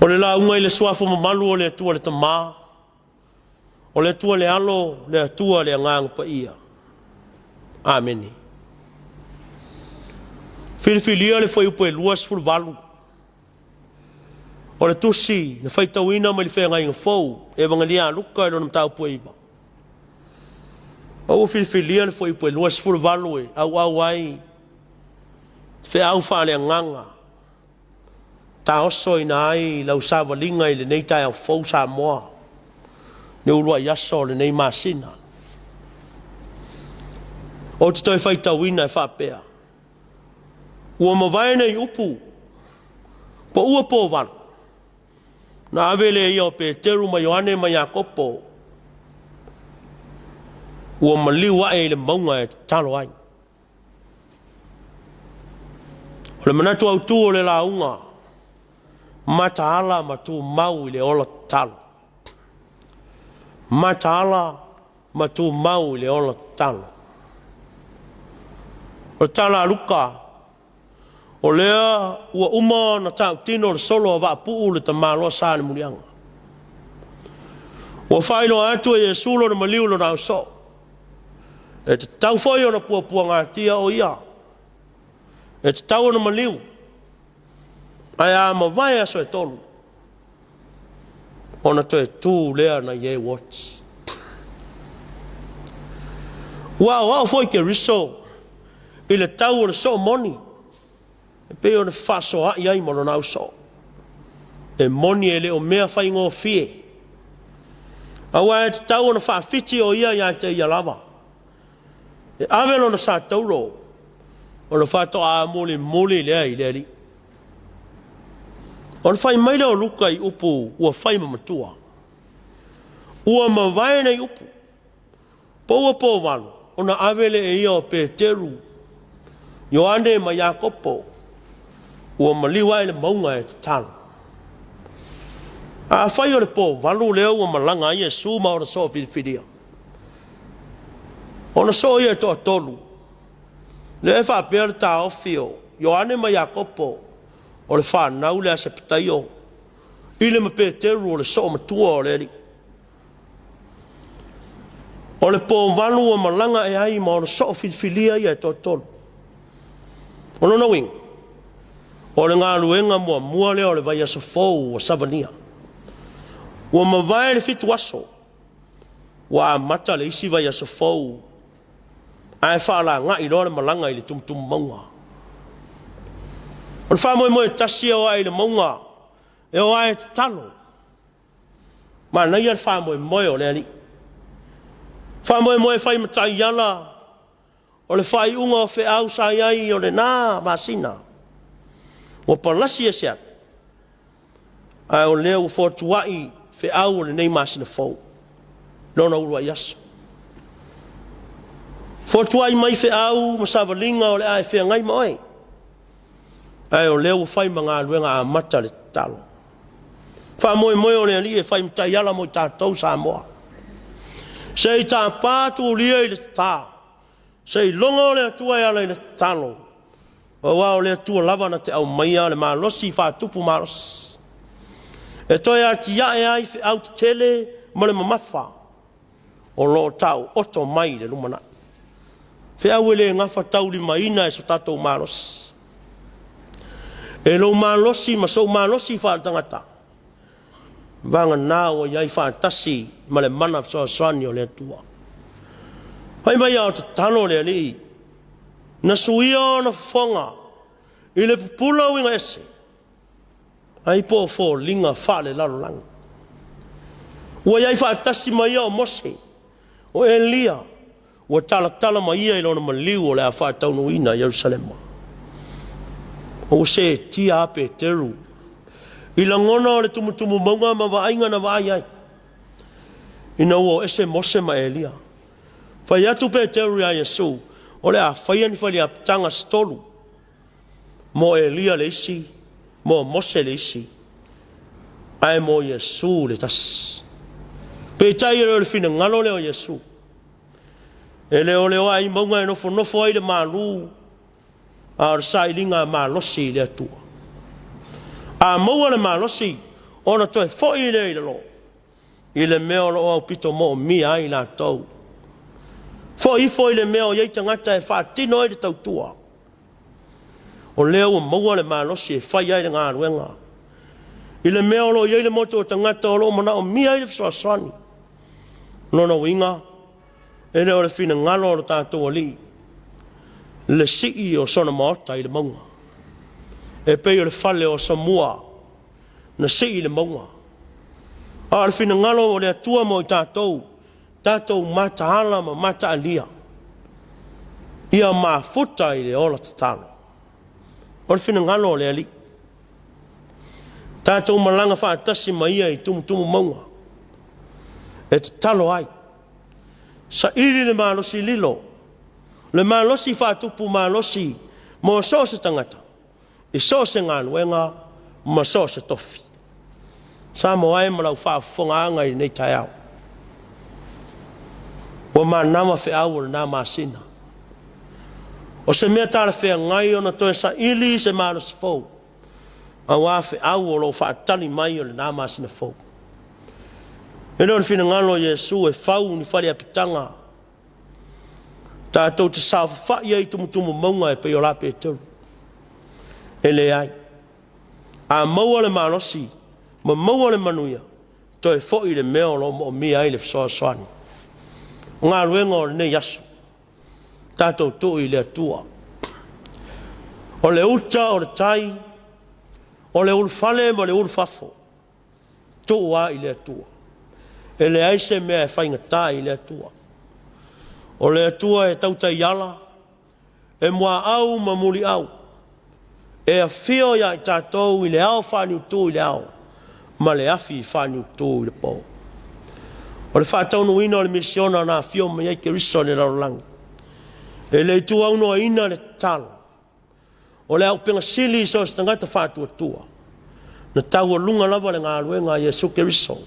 O le lauga i le Suafa mamalu o le Atua le Tama, o le Atua le Alo, le Atua le Agaga Paia. Amene. Filifilia le fuaiupu e 28 o le tusi na faitauina mai le Feagaiga Fou, Evagelia a Luka i lona mataupu e 9. Ua filifilia le fuaiupu e 28 e auau ai feau faaleagaga taosoina ai lau savaliga i lenei taeao fou Samoa, le uluai aso o lenei masina. Ou te toe faitauina e faapea, ua mavae nei upu, paua po valu, na ave lea ia o Peteru ma Ioane ma Iakopo, ua maliu ae i le mauga e tatalo ai. O le manatu autu o le lauga, mataala ma tumau i le ola tatalo. Mataala ma tumau i le ola tatalo. O le tala a Luka, o lea ua uma ona tautino le solo a Vaapuu le tamaloa sa i le muliaga. Ua faailoa atu e Iesu lona maliu i lona ausoo. E tatau foi ona puapuagatia o ia. E tatau ona maliu. Ae a mavae aso e 3, ona toe tu lea nai e ua oti. Ua aoao foi Keriso i le tau o le soo moni, e pei ona fefaasoaai ai ma lona ausoo. E moni e le o mea faigofie, aua e tatau ona faafiti o ia ia te ia lava. E ave lona sa tauro, ona faatoa mulimuli lea i le Alii. Ona fai mai lea o Luka i upu ua fai ma matua. Ua mavae nei upu, po ua po 8, ona ave lea e ia o Peteru, Ioane ma Iakopo, ua maliu ae le mauga e tatalo. Afai o le po 8 lea ua malaga ai Iesu ma ona soo filifilia, ona soo ia e toatolu, lea e faapea le taofi o Ioane ma Iakopo, o le fanau lea a Sepetaio, i le ma Peteru o le soo matua o le Alii. O le po 8 ua malaga e ai ma ona soo filifilia ia e toatolu. O lona uiga, o le galuega muamua lea o le vaiaso fou ua savania. Ua mavae le 7 aso, ua amata le isi vaiaso fou, ae faalagai loa le malaga i le tumutumu mauga. O le faamoemoe tasi e o ai i le mauga, e o ai e tatalo. Manaia le faamoemoe o le Alii. Faamoemoe fai matai ala o le faaiuga o feau sa i ai o lena masina. Ua palasi ese atu, ae o lea ua fotuai feau o lenei masina fou, lona uluai aso. Fotuai mai feau ma savaliga o le a e feagai ma oe, ae o lea ua fai ma galuega amata le tatalo. Faamoemoe o le Alii e fai matai ala mo i tatou Samoa. Se i tapa tulia i le tata, se i logo le Atua e ala i le tatalo, aua o le Atua lava na te aumaia le malosi faatupu malosi. E toe atiae ai feau tetele ma le mamafa o lo o taooto mai i le lumanai. Feau e le gafataulimaina e so tatou malosi. E lou malosi ma sou malosi faaletagata, vagana ua i ai faatasi ma le mana fesoasoani o le Atua. Fai mai a o tatalo le Alii, na suia ona fofoga i le pupula uiga ese, ai po o foliga faalelalolagi. Ua i ai faatasi ma ia o Mose, o Elia, ua talatala ma ia i lona maliu o le a faataunuuina i Ierusalema. Ua seetia a Peteru i lagona o le tumutumu mauga ma vaaiga na vaai ai, ina ua o ese Mose ma Elia. Fai atu Peteru ia Iesu, o le a faia ni faliapitaga se 3, mo Elia le isi, mo Mose le isi, ae mo Iesu le tasi. Peitai e le o le finagalo lea o Iesu. E le o le o ai mauga e nofonofo ai le malu, a o le sailiga malosi i le Atua. A maua le malosi, Ona toe foi lea i lalo i le mea o lo o aupito moomia ai latou. Foi ifo i le mea o i ai tagata e faatino ai le tautua. O lea ua maua le malosi e fai ai le galuega. I le mea o lo o i ai le motu o tagata o lo o manaomia ai le fesoasoani. O lona uiga, e le o le finagalo o lo tatou Alii le sii o sona maota i le mauga, e pei o le fale o Samua na sii i le mauga. A o le finagalo o le Atua mo i tatou, tatou mataala ma mataalia, ia mafuta i le ola tatalo. O le finagalo o le Alii. Tatou malaga faatasi ma ia i tumutumu mauga e tatalo ai, saili le malosi lilo, le malosi faatupu malosi mo so o se tagata, i so o se galuega ma so o se tofi. Samoa e ma lau faafofogaaga i lenei taeao, ua manava feau o lena masina. O se mea talafeagai ona toe saili se malosi fou aua feau o lo o faatali mai o lena masina fou. E le o le finagalo o Iesu e fau ni fale apitaga tatou te saofafai ai i tumutumu mauga e pei o la Peteru. E leai, a maua le malosi ma maua le manuia, toe foi i le mea o lo o moomia ai le fesoasoani. O galuega o lenei aso, tatou tuu i le Atua. O le uta o le tai, o le ulufale ma le ulufafo, tuu lava i le Atua. E leai se mea e faigata i le Atua. O le Atua e tau taiala, e muaau ma muliau, e afio ia i tatou i le ao faaniutu i le ao ma le afi faaniutu i le po. O le faataunuuina o le misiona na afio mai ai Keriso i le lalolagi, e le i tuaunoaina le tatalo. O le auupega sili i so o se tagata faatuatua, na taualuga lava le galuega a Iesu Keriso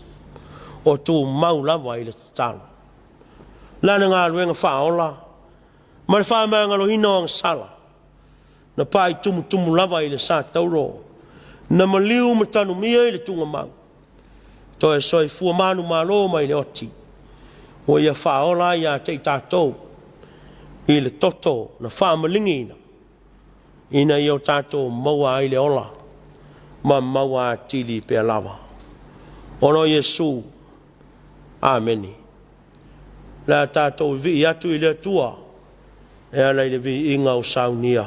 o tumau lava i le tatalo. O le a le galuega faaola ma le faamagaloina o agasala, na paitumutumu lava i le sa tauro, na maliu ma tanumia i le tugamau, toe soifua manumalo mai le oti, ua ia faaola ai ia te i tatou i le toto na faamaligiina, ina ia o tatou maua ai le ola ma maua atili pea lava. Ona o Iesu. Amene. O le a tatou vivii atu i le Atua e ala i le viiga o saunia.